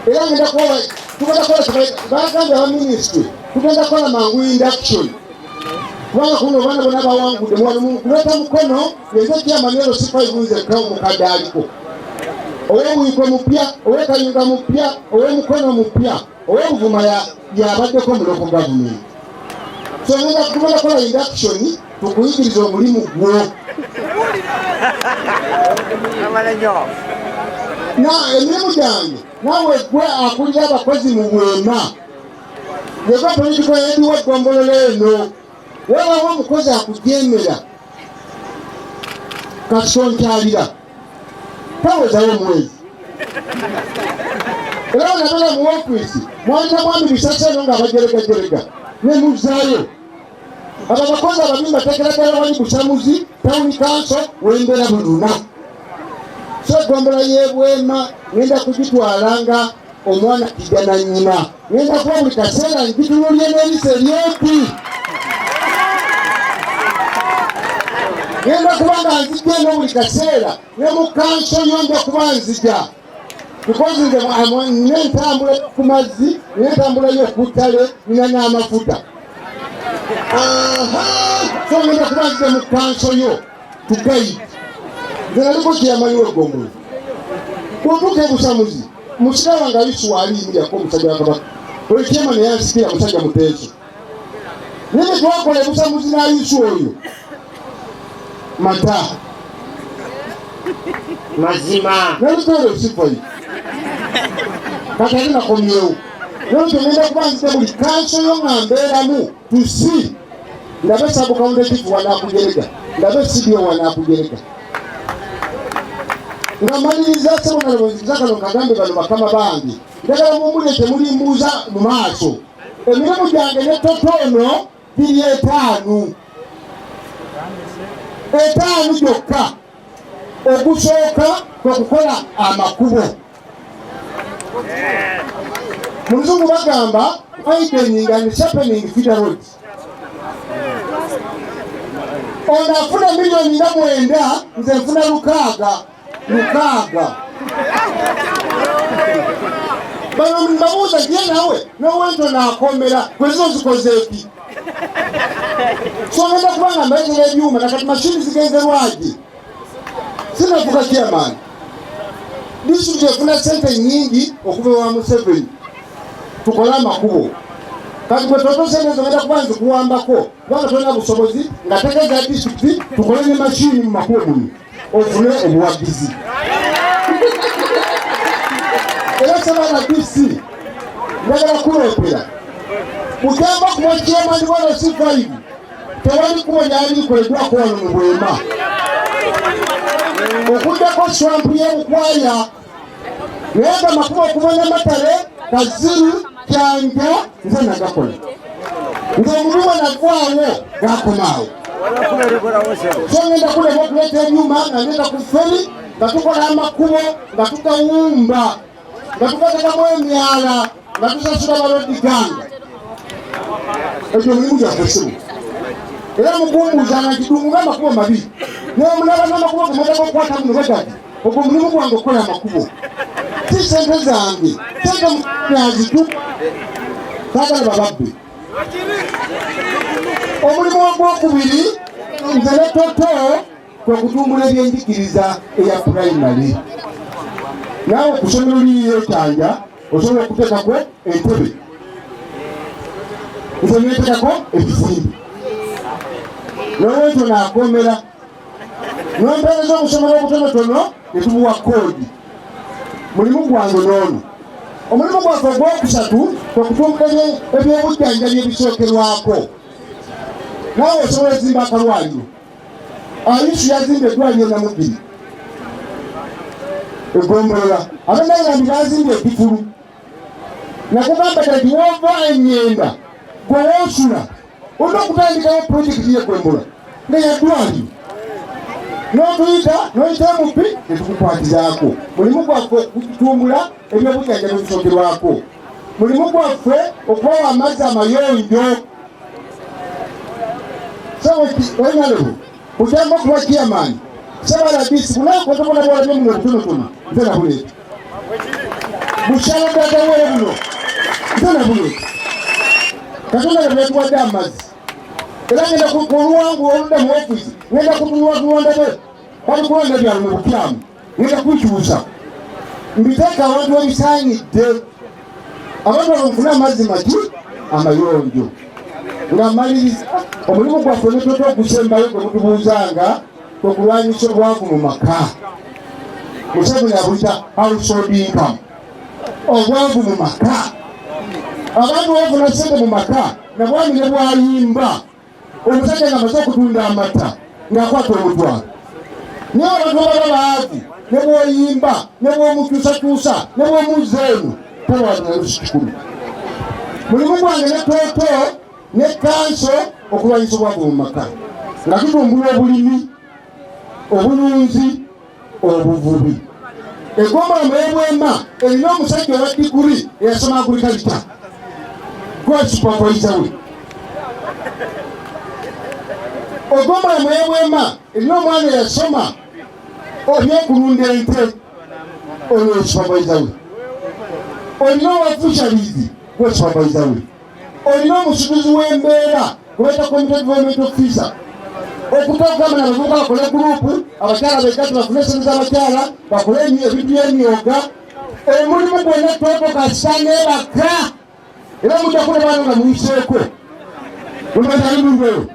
Era ngenda kukola, tugenda kukola, bagambye aba minisitule tugenda kukola mangu induction, kubanga kuno abaana bonna bawangudde wano mukuleta mukono. Yenze chairman LC5 nzekka omukadde aliko, ow'Obuyikwe mupya, ow'Ekayunga mupya, ow'Omukono mupya, ow'Obuvuma yabaddeko mu local government. So ngenda tugenda kukola induction, tukuyigiriza omulimu gwo. Na emirimu gyange, naawe gwe akulira abakozi mu Bwema, yegwe political head w'eggombolola eno, webawo omukozi akujeemera kasonkyalira tawezayo omwezi. Era wenabeera mu ofiisi mwalina mwami Bisasa eno nga abajeregajerega nemuzaayo. Abo abakozi ababi mbateekera ddala wali Busamuzi town council wembeera buli lunaku. So eggombolola y'Ebwema ngenda kugitwala nga omwana kijja na nnyina, ngenda kuba buli kaseera ngitunuulye n'eriiso eryempi. Ngenda kuba nga nzijja eno buli kaseera, ne mu kanso yo nja kuba nzija, because nze nina entambula ku mazzi, nina entambula y'oku ttale, nina n'amafuta. So ngenda kuba nzija mu kanso yo tugayi. Nze naliko chairman w'eggombolola. Bw'otuuka ebusamuzi, musika wange Ayusu ali yako omusajja wa Kabaka, oyo chairman yansikira musajja muteeso, naye bwe twakola ebusamuzi n'Ayusu oyo mata. Mazima. Nalikoero sifayi kati ate nakomyewo. Nolwekyo ngenda kuba nzija buli kanso yo nga mbeeramu tusi, ndabe sub-county chief wanaakujerega, ndabe CDO wanaakujerega. Nga maliriza, sebonalabonziza kano kagambe bano bakama bange, njagala mumbulire temulimbuuza mu maaso. Emirimu gyange ne totono giri etaano, etaano gyokka. Ogusooka kwe kukola amakubo. Mu luzungu bagamba widening and sharpening feeder roads. Ono afuna miliyoni nga 9, nze nfuna 6, 6. Bano mbabuuza, ntiye nawe nowento naakomera gwe zizo zikozeeki? So ngenda kuba nga mbaletera ebyuma, nakati mashini zigenze lwagi. Sinafuka chairman, disitulikiti efuna sente nyingi okuva ewa Museveni tukole amakubo. Kati gwe toto sente zo ngenda kuba nzikuwambako, kubanga tolina busobozi, nga tegeeza disitulikiti tukole ne mashini mu makubo muno ofune obuwagizi. Era sabaana DC, njagala kuloopera mugamba kuba chairman wa LC5, tewali kkubo lyali likoleddwako wano mu Bwema okuddako swamp y'Ebukwaya, naye nga amakubo okuva Namatale, Kaziru, Kyanja nze nagakola. Nze omubi bwe nagwawo gakomaawo. So ngenda kulema okuleeta ebyuma nga ngenda ku ferry, nga tukola amakubo, nga tugawumba, nga tugatekamu emyala, nga tusasula ba road gang. Ekyo mulimu gyaffe sibu. Era mukumbuuzanga nti dungu amakubo mabi, nemulaba n'amakubo gemwetaaga okukwata muno bagadi. Ogwo mulimu gwange okukola amakubo, si sente zange. Sente nazitu saagala bababbe. Omulimu ogwokubiri nze ne toto kwe kutumbula ebyenjigiriza eya pulayimale. Naawe ku ssomero liriyo Kyanja osobola okuteekako entebe, nze netekako ebizimbe. Nolwekyo naakomera nompeereza obusomero obutonotono netubuwa koodi. Mulimu gwange n'ono. Omulimu gwaffe ogwokusatu kwe kutumbula ebyobujjanjabi ebisookerwako. Naawe osobola ozimba akalwaliro. Ayusu yazimbye eddwaliro Namugiri egombolola, abenayirambi bazimbye ekifulu. Nakugamba ddala nti wova enyenda gwe woosula olina okutandikawo pulojekiti y'eggombolola nga yaddwaliro, n'otuyita n'oyita MP netukukwatizaako. Mulimu gwaffe okutumbula ebyobujjanjabi ebisookerwako. Mulimu gwaffe okubawa amazzi amayonjo. Sewonalewo bujamba okuba chairman sebaladisi bunakwetobona bwalabye muno obutonotono nze nabuleeta. Bukyalo bwagawere buno nze nabuleeta. Katonda nga byatuwadde amazzi, era ngenda oluwangu oludda mu ofiisi, ngenda kutunulatunula ndabe babikulonda byabwe mu bukyamu, ngenda kubikyusa mbiteeka awantu ebisaanidde, abantu abo nfune amazzi maki amayonjo. Nga mmaliriza omulimu gwaffe netota ogusembayo gwe mutubuuzanga, kwe kulwanyisa obwavu mu maka. Museveni abuyita household income, obwavu mu maka. Abantu bafuna sente mu maka, nabwami ne bwayimba omusajja nga amaze okutunda amata ng'akwata omutwalo, naye abantu baba baavu, ne bwoyimba ne bwomukyusakyusa ne bwomuzza eno tabawanusu 100. Mulimu gwange ne tooto ne kanso okulwanyisa obwavu mu maka nga tutumbula obulimi, obulunzi, obuvubi. Egombolola Mwebwema erina omusajja owa diguri eyasoma agriculture, gwa supervisor we. Ogombolola Mwebwema erina omwana eyasoma ebyokulunda ente, oyo supervisor we. Olina owa fisheries, gwe supervisor we. Olina omusuubuzi w'embeera gwebayita community development officer, okutogamba nabavubuka bakole gurupu, abakyala begati bafune sente z'abakyala, bakole ebintu by'emyoga. Omulimu gwonna toto kasita nebaka, era mujja kulaba nga muyiseeko. Mubazaali mulweyo.